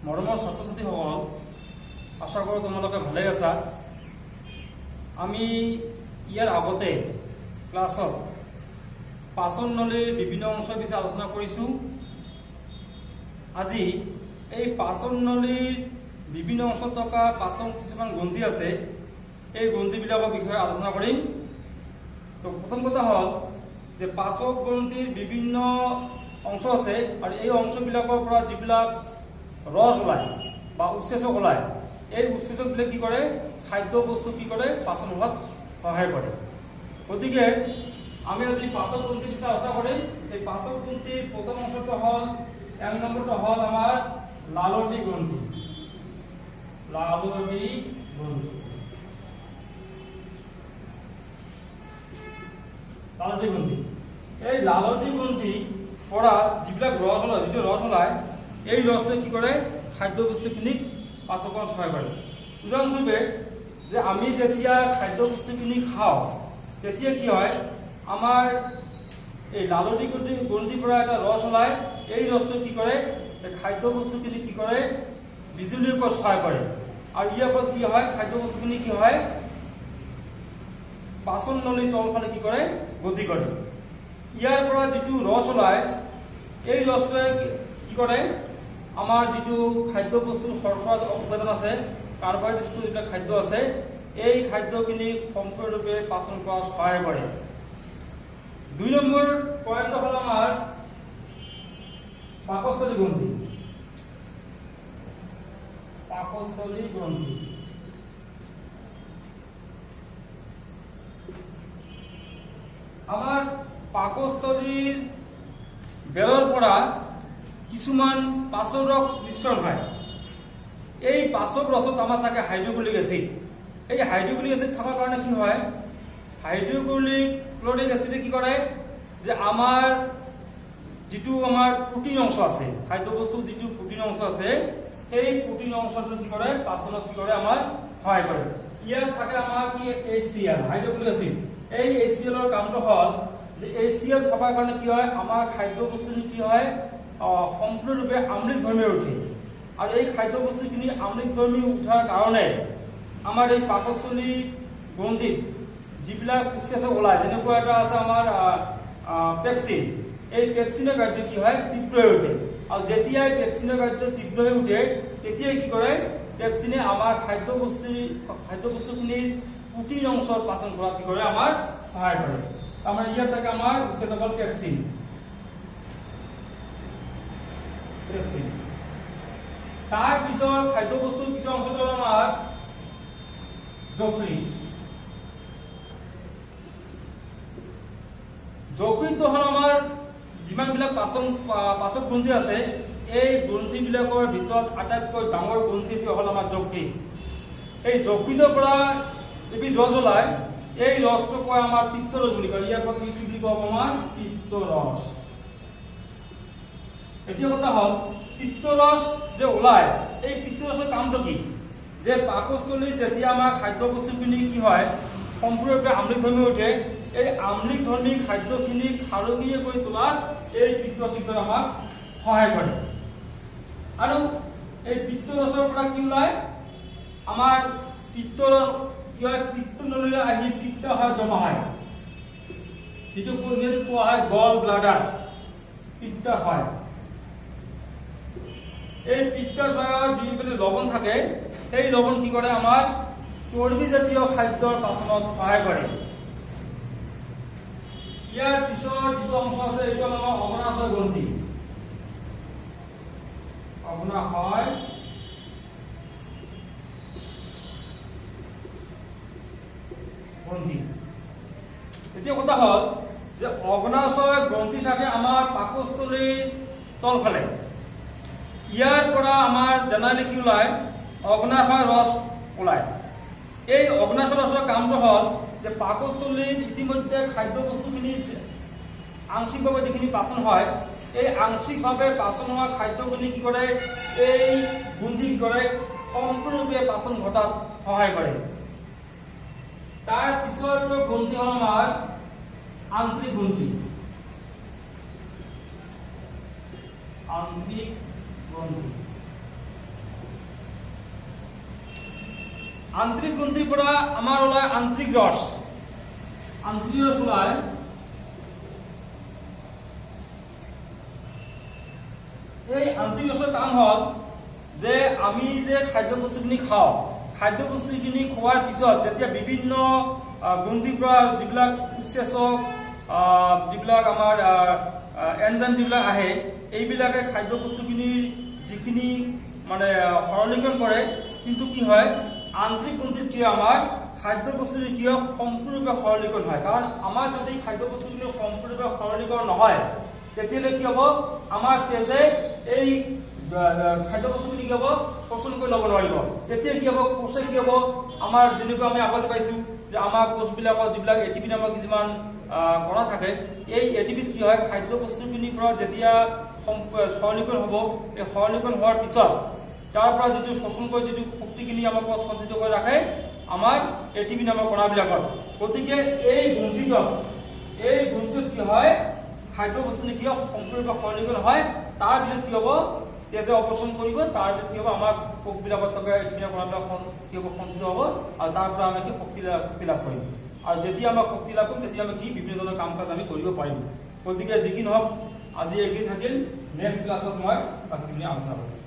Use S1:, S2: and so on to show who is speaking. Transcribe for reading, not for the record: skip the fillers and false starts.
S1: মৰমৰ ছাত্ৰ ছাত্ৰীসকল, আশা কৰোঁ তোমালোকে ভালে আছা। আমি ইয়াৰ আগতে ক্লাছত পাচন নলীৰ বিভিন্ন অংশৰ বিষয়ে আলোচনা কৰিছোঁ। আজি এই পাচন নলীৰ বিভিন্ন অংশত থকা পাচন কিছুমান গ্ৰন্থি আছে, এই গ্ৰন্থিবিলাকৰ বিষয়ে আলোচনা কৰিম। তো প্ৰথম কথা হ'ল যে পাচক গ্ৰন্থিৰ বিভিন্ন অংশ আছে আৰু এই অংশবিলাকৰ পৰা যিবিলাক ৰস ওলায় বা উৎসেচক ওলায়, এই উৎসেচকবিলাক কি কৰে? খাদ্য বস্তু কি কৰে? পাচন হোৱাত সহায় কৰে। গতিকে আমি আজি পাচক গ্ৰন্থিৰ বিষয়ে আলোচনা কৰিম। এই পাচক গ্ৰন্থিৰ প্ৰথম অংশটো হ'ল, এক নম্বৰটো হ'ল আমাৰ লালটি গ্ৰন্থি। লালটি গ্ৰন্থি, লালটি গ্ৰন্থি। এই লালটি গ্ৰন্থি পৰা যিবিলাক ৰস ওলায়, যিটো ৰস ওলায়, এই ৰসটোৱে কি কৰে? খাদ্য বস্তুখিনিক পাচন কৰাত সহায় কৰে। উদাহৰণস্বৰূপে যে আমি যেতিয়া খাদ্য বস্তুখিনি খাওঁ, তেতিয়া কি হয়? আমাৰ এই লালটি গ্ৰন্থিৰ পৰা এটা ৰস ওলায়। এই ৰসটোৱে কি কৰে? খাদ্য বস্তুখিনি কি কৰে? বিজুলীৰ ওপৰত সহায় কৰে। আৰু ইয়াৰ ওপৰত কি হয়? খাদ্য বস্তুখিনি কি হয়? পাচন নলীৰ তলফালে কি কৰে? গতি কৰে। ইয়াৰ পৰা যিটো ৰস ওলায়, এই ৰসটোৱে কি কৰে? আমাৰ যিটো খাদ্য বস্তুৰ শৰ্কৰা উপাদান আছে, কাৰ্বহাইড্ৰেট যিবিলাক খাদ্য আছে, এই খাদ্যখিনি সম্পূৰ্ণৰূপে পাচন কৰাত সহায় কৰে। দুই নম্বৰ পইণ্টটো হ'ল আমাৰ পাকস্থলী গ্ৰন্থি। পাকস্থলী গ্ৰন্থি, আমাৰ পাকস্থলীৰ বেৰৰ পৰা কিছুমান পাচক ৰস নিঃসৰণ হয়। এই পাচক ৰসত আমাৰ থাকে হাইড্ৰক্লৰিক এচিড। এই হাইড্ৰক্লৰিক এচিড থকাৰ কাৰণে কি হয়? হাইড্ৰক্লৰিক ক্লৰিক এচিডে কি কৰে যে আমাৰ যিটো আমাৰ প্ৰটিন অংশ আছে, খাদ্যবস্তুৰ যিটো প্ৰটিন অংশ আছে, সেই প্ৰটিন অংশটো কি কৰে? পাচনত কি কৰে? আমাৰ সহায় কৰে। ইয়াত থাকে আমাৰ কি? HCl, hydrochloric acid. এই HCl ৰ কামটো হ'ল যে HCl থকাৰ কাৰণে কি হয়? আমাৰ খাদ্য বস্তুখিনি কি হয়? সম্পূৰ্ণৰূপে আম্লিক ধৰ্মী উঠে। আৰু এই খাদ্য বস্তুখিনি আম্লিক ধৰ্মী উঠাৰ কাৰণে আমাৰ এই পাকস্থলী গ্ৰন্থিত যিবিলাক উৎসেচক ওলায়, যেনেকুৱা এটা আছে আমাৰ পেপচিন, এই পেপচিনৰ কাৰ্য কি হয়? তীব্ৰ হৈ উঠে। আৰু যেতিয়াই পেপচিনৰ কাৰ্য তীব্ৰ হৈ উঠে, তেতিয়াই কি কৰে? পেপচিনে আমাৰ খাদ্য বস্তুখিনিৰ প্ৰটিন অংশৰ পাচন কৰাত কি কৰে? আমাৰ সহায় কৰে। তাৰমানে ইয়াত থাকে আমাৰ উৎসেচক হ'ল পেপচিন। পেপচিন। তাৰপিছত খাদ্য বস্তুৰ পিছৰ অংশটো হ'ল আমাৰ যকৃত। যকৃতটো হ'ল আমাৰ যিমানবিলাক পাচক গ্ৰন্থি আছে, এই গ্ৰন্থিবিলাকৰ ভিতৰত আটাইতকৈ ডাঙৰ গ্ৰন্থিটো হ'ল আমাৰ যকৃত। এই যকৃতৰ পৰা এবিধ ৰস ওলায়, এই ৰসটো কয় আমাৰ পিত্তৰস বুলি কয়। ইয়াৰ পৰা কি বুলি কয়? আমাৰ পিত্তৰস। এতিয়া কথা হ'ল, পিত্তৰস যে ওলায়, এই পিত্তৰসৰ কামটো কি? যে পাকস্থলীত যেতিয়া আমাৰ খাদ্য বস্তুখিনি কি হয়, সম্পূৰ্ণৰূপে আম্লিক ধৰ্মী উঠে, এই আম্লিক ধৰ্মী খাদ্যখিনি খাৰকীয় কৰি তোলাত এই পিত্তৰসে আমাক সহায় কৰে। আৰু এই পিত্তৰসৰ পৰা কি ওলায়? আমাৰ পিত্তৰস কি হয়? পিত্তনলীলৈ আহি পিত্তাশয় জমা হয়, যিটো কোৱা হয় গল ব্লাডাৰ, পিত্তাশয়। এই পিত্তাশয়ৰ যিবিলাক লৱণ থাকে, সেই লৱণ কি কৰে? আমাৰ চৰ্বিজাতীয় খাদ্যৰ পাচনত সহায় কৰে। ইয়াৰ পিছৰ যিটো অংশ আছে, এইটো হ'ল আমাৰ অগ্নাশয় গ্ৰন্থি। অগ্নাশয় গ্ৰন্থি। এতিয়া কথা হ'ল যে অগ্নাশয় গ্ৰন্থি থাকে আমাৰ পাকস্থলীৰ তলফালে। ইয়াৰ পৰা আমাৰ জেনেৰেলি কি ওলায়? অগ্নাশয় ৰস ওলায়। এই অগ্নাশয় ৰসৰ কামটো হ'ল যে পাকস্থলীত ইতিমধ্যে খাদ্য বস্তুখিনি আংশিকভাৱে যিখিনি পাচন হয়, এই আংশিকভাৱে পাচন হোৱা খাদ্যখিনি কি কৰে? এই গ্ৰন্থি কি কৰে? সম্পূৰ্ণৰূপে পাচন ঘটাত সহায় কৰে। তাৰ পিছত গ্ৰন্থি হ'ল আমাৰ আন্তৰিক গ্ৰন্থি। আন্তৰিক গ্ৰন্থি। আন্তৰিক গ্ৰন্থিৰ পৰা আমাৰ ওলায় আন্তৰিক ৰস। আন্তৰিক ৰস ওলায়। এই আন্তৰিক ৰসৰ কাম হ'ল যে আমি যে খাদ্য বস্তুখিনি খাওঁ, খাদ্য বস্তুখিনি খোৱাৰ পিছত যেতিয়া বিভিন্ন গ্ৰন্থিৰ পৰা যিবিলাক উৎসেচক, যিবিলাক আমাৰ এনজাইম যিবিলাক আহে, এইবিলাকে খাদ্য বস্তুখিনিৰ যিখিনি মানে সৰলীকৰণ কৰে। কিন্তু কি হয়, আন্তৰিক গ্ৰন্থিত কি হয়, আমাৰ খাদ্য বস্তুখিনি কি হয়, সম্পূৰ্ণৰূপে সৰলীকৰণ হয়। কাৰণ আমাৰ যদি খাদ্য বস্তুখিনি সম্পূৰ্ণৰূপে সৰলীকৰণ নহয়, তেতিয়াহ'লে কি হ'ব, আমাৰ তেজে এই খাদ্য বস্তুখিনি কি হ'ব, শোষণ কৰি ল'ব নোৱাৰিব। তেতিয়া কি হ'ব, কোষে কি হ'ব, আমাৰ যেনেকুৱা আমি আগতে পাইছো যে আমাৰ কোষবিলাকত যিবিলাক এটিপি নামৰ কিছুমান কণা থাকে, এই এটিপিত কি হয়, খাদ্য বস্তুখিনিৰ পৰা যেতিয়া সৰলীকৰণ হ'ব, এই সৰলীকৰণ হোৱাৰ পিছত তাৰ পৰা যিটো শোষণ কৰি যিটো শক্তিখিনি আমাৰ কোষ সঞ্চিত কৰি ৰাখে আমাৰ এটিপি নামৰ কণাবিলাকত। গতিকে এই গ্ৰন্থিত কি হয়, খাদ্য বস্তুখিনি কি হয়, সম্পূৰ্ণৰূপে সৰলীকৰণ হয়। তাৰপিছত কি হ'ব, তেজে অপসৰণ কৰিব। তাৰপিছত কি হ'ব, আমাৰ কোষবিলাকত থকা এটিপি কণাবিলাক কি হ'ব, সঞ্চিত হ'ব আৰু তাৰ পৰা আমি কি শক্তি লাভ কৰিম। আৰু যেতিয়া আমাৰ শক্তি লাভ কৰিম, তেতিয়া আমি কি বিভিন্ন ধৰণৰ কাম কাজ আমি কৰিব পাৰিম। গতিকে যি কি নহওক, আজি এইখিনি থাকিল। নেক্সট ক্লাছত মই বাকীখিনি আলোচনা কৰিম।